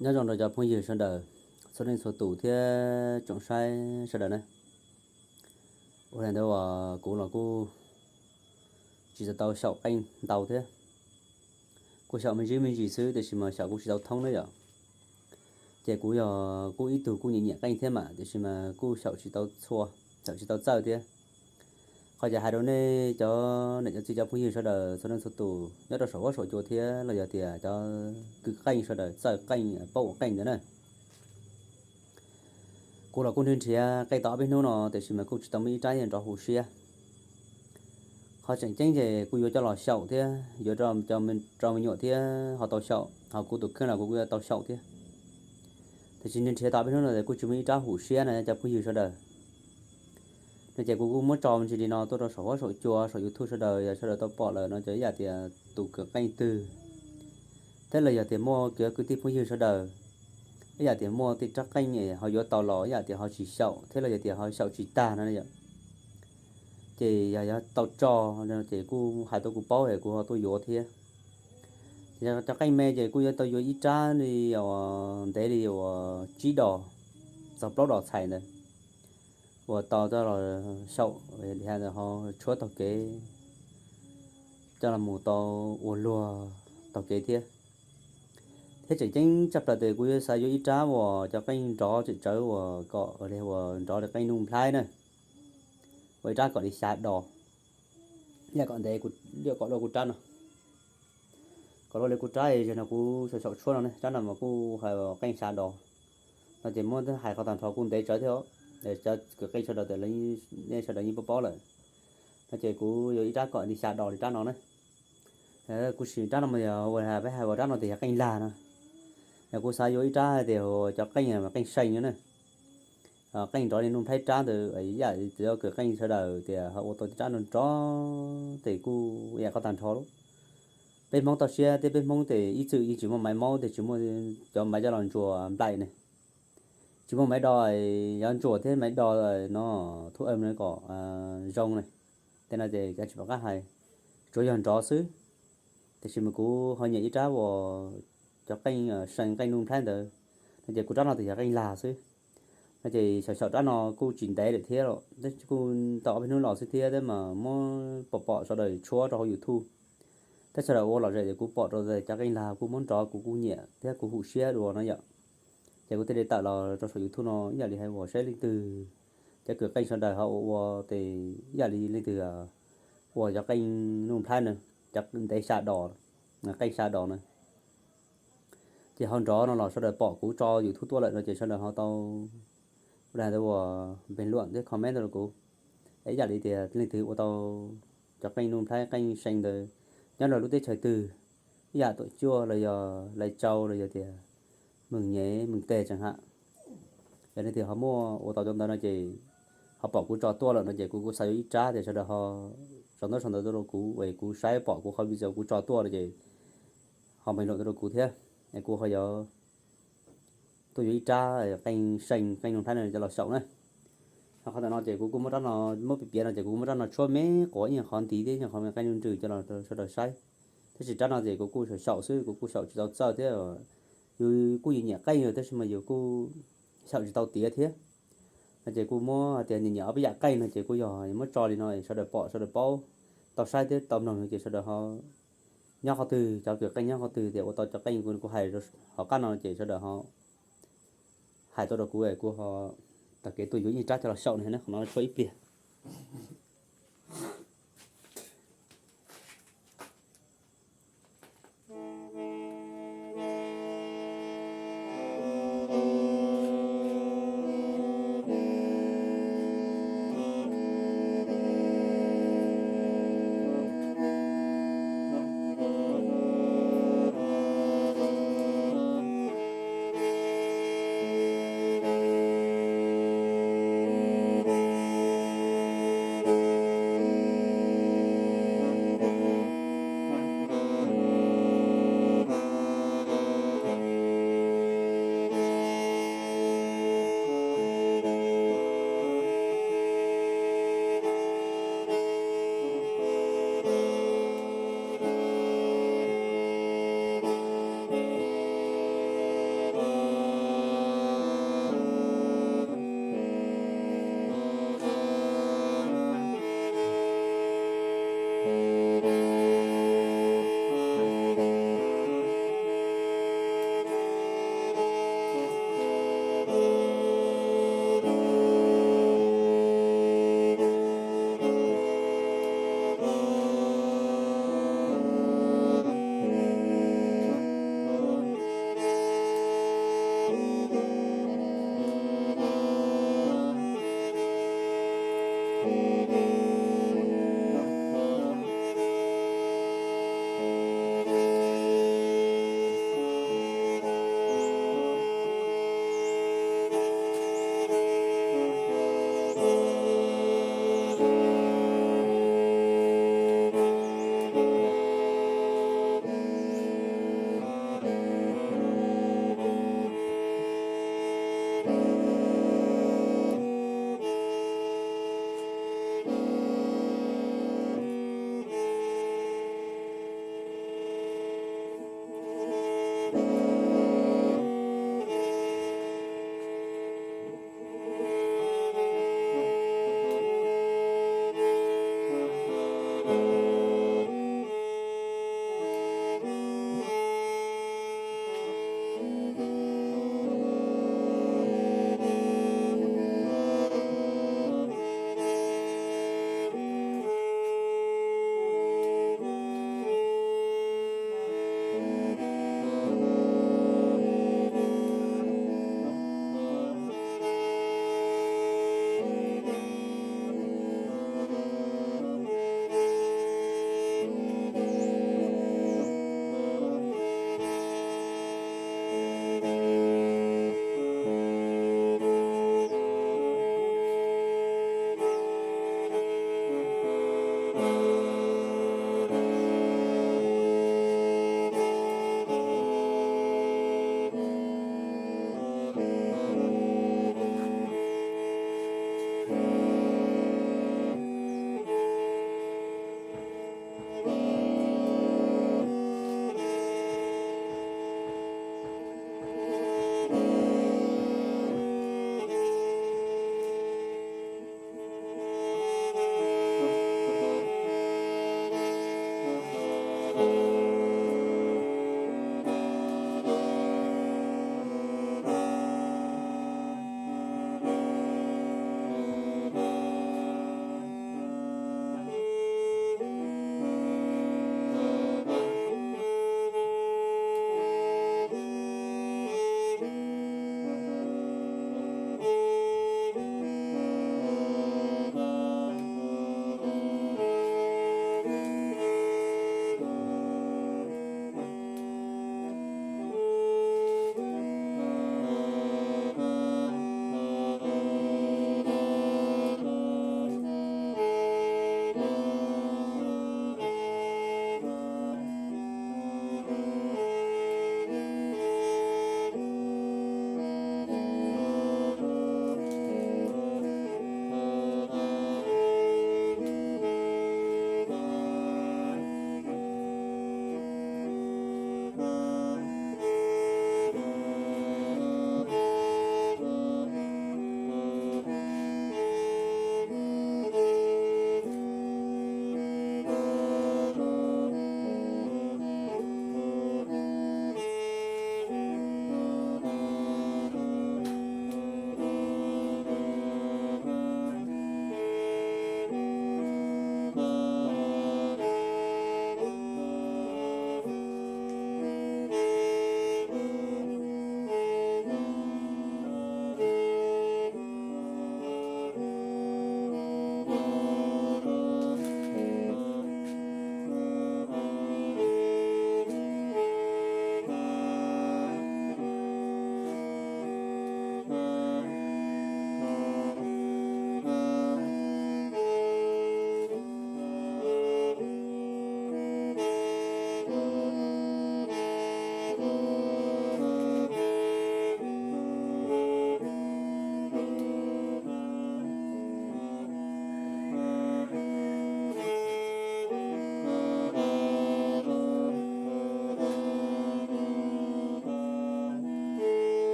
Nyob zoo rau cov phooj ywg sawv daws, txhua leej txhua tus thiab tsoom saib sawv daws na. Ua li ntawd uas kuv los kuj tsis tau xyaum qeej ntau thiab, kuj xyaum me ntsis me ntsis xwb tiam sis mas xyaum kuj tsis tau thoob na yom. Ces kuv yog kuj ib tug kuj nyiam nyiam qeej thiab mas tiam sis mas kuj xyaum tsis tau txhua, xyaum tsis tau txawj thiab. Qhov ces hais rau nej cov niam cov txiv cov phooj ywg sawv daws txhua leej txhua tus nyob rau saum huab saum cua thiab los yog tias cov kws qeej sawv daws, txawj qeej, paub ua qeej ntawd na. Kuv los kuj nrhiav nrhiav qeej tau ob peb hnub no tiam sis mas kuj tsis tau muaj ib rab nrov huv siab. Qhov tseem ceeb ces kuj yuav coj los xyaum thiab yuav rau me nyuam thiab ho tau xyaum, ho kuv tus kheej los kuv kuj yuav tau xyaum thiab. Tiam sis nrhiav nrhiav tau ob peb hnub no kuj tsis muaj ib rab huv siab no cov phooj ywg sawv daws. No ces kuv kuj muab tso me ntsis li no tuaj rau saum huab saum cua saum YouTube sawv daws, yog sawv daws tau pom lawm no ces ib yam tias tus kws qeej twg thiab los yog tias muaj cov kwv tij phooj ywg sawv daws, ib yam tias muaj tej rab qeej ho yuav tau los ib yam tias ho tsis xyaum thiab los yog tias ho xyaum tsis tag no yom, ces yog yuav tau tso ces kuj hais tuaj kuv paub es kuv ho tuaj yuav thiab. Ces cov qeej me ces kuj yuav tau yuav ib rab li uas ntev li uas tsib dos txog plaub dos txhais ntawd uas tau coj los xyaum, ho tshuab taug kev coj los mus tau ua luag taug kev thiab. Thiab tseem ceeb tshaj plaws tes kuv yuav xav yuav ib rab uas cov qeej nrov tseem tsawv uas kom li uas nrov li qeej Nuj Nplhaib na, ua ib rab kom li xya dos, ib yam kom ntev, ib yam kom luaj kuv rab no, kom luaj li kuv rab zaum no kuv xyaum xyaum tshuab no ne, rab no mas kuj hais qeej xya dos no ces muab hais qhov tag nrho kuj ntev tsawv thiab. Cov kws qeej sawv daws, nej sawv daws yeej paub paub lawm. No ces kuv yuav ib rab kom li xya dos li rab no na. Kuv siv rab no mas yog ua peb hais ua rab no tias yog qeej lag no. Yog kuv xav yuav ib rab tias cov qeej qeej see no na, qeej nrov li Nuj Nplhaib rab ntawd, ib yam li cov kws qeej sawv daws tias ho ua tau rab no nrov tes kuj yam qhov tag nrho lawm. Peb Hmoob toj siab thiab peb Hmoob tes ib txwm yeej tsis muaj maiv maub tes tsis muaj cov maiv coj los ntsuas nplaim ne, tsis muaj maiv do, yov ntsuas thiab maiv do no thub awm no kom zoo ne, tej no ces tsis pom qab hais, tsuav yog nrov xwb. Tiam sis mas kuv ho nyiam ib rab uas cov qeej see qeej Nuj Nplhaib ntawd, no ces kuv rab no tes yog qeej lag xwb. No ces xyaum xyaum rab no kuj tsis ntev lawm thiab los kuj tau ob peb hnub los xwb thiab, thiab mas muab pom pom sawv daws tshuab rau hauv YouTube, thiab sawv daws ua lom zem ces kuv pom rau cov qeej lag kuj muab nrov kuv kuj nyiam thiab kuv huv siab dua no yom. Ces kuv thiaj li tawm los rau saum YouTube no ib yam li hais uas saib leej twg cov kws qeej sawv daws ho ua ua tes ib yam li leej twg ua cov qeej Nuj Nplhaib na, cov ntev xya dos, qeej xya dos na. Ces ho nrov no los sawv daws pom kuv tso YouTube tuaj lawm no ces sawv daws ho tau ua npe luam thiab comment rau kuv, ib yam li tias leej twg ua tau cov qeej Nuj Nplhaib qeej see ntawd nyob rau lub teb chaws twg, ib yam Tuam Cuaj los yog Lais Tsau los yog tias Meem Nyem Meem Teg tseem ham. Yog leej twg ho muaj ua tau cov ntawd no ces ho pom kuv tso tuaj lawm no ces kuv kuj xav yuav ib rab tias sawv daws ho sau ntaub sau ntawv tuaj rau kuv es kuv saib pom kuv qhov video kuv tso tuaj no ces ho npe luam tuaj rau kuv thiab, es kuv ho yuav tuaj yuav ib rab qeej see qeej Nuj Nplhaib no coj los xyaum na. Ho qhov ntawm no ces kuv kuj muab rab no, muab piav piav no ces kuv kuj muab rab no tshuab me quav ib nyuag qhov ntiv thiab ib nyuag qhov qeej nrws coj los sawv daws saib. Tab sis rab no ces kuv kuj xyaum xyaum xwb, kuv kuj xyaum tsis tau txawj thiab, yus kuj nyiam nyiam qeej tab sis mas yus kuj xyaum tsis tau tiav thiab. No ces kuj muab hais tias nyiam nyiam ob peb yam qeej no ces kuj yog muab tso li no sawv daws pom sawv daws paub, tau saib thiab tau mloog no ces sawv daws ho nyob qhov twg, cov kws qeej nyob qhov twg tias ua tau cov qeej kuv hais hauv qab no ces sawv daws ho hais tuaj rau kuv es kuv ho taug kev tuaj yuav ib rab coj los xyaum no, qhov no tshuab ib pliag.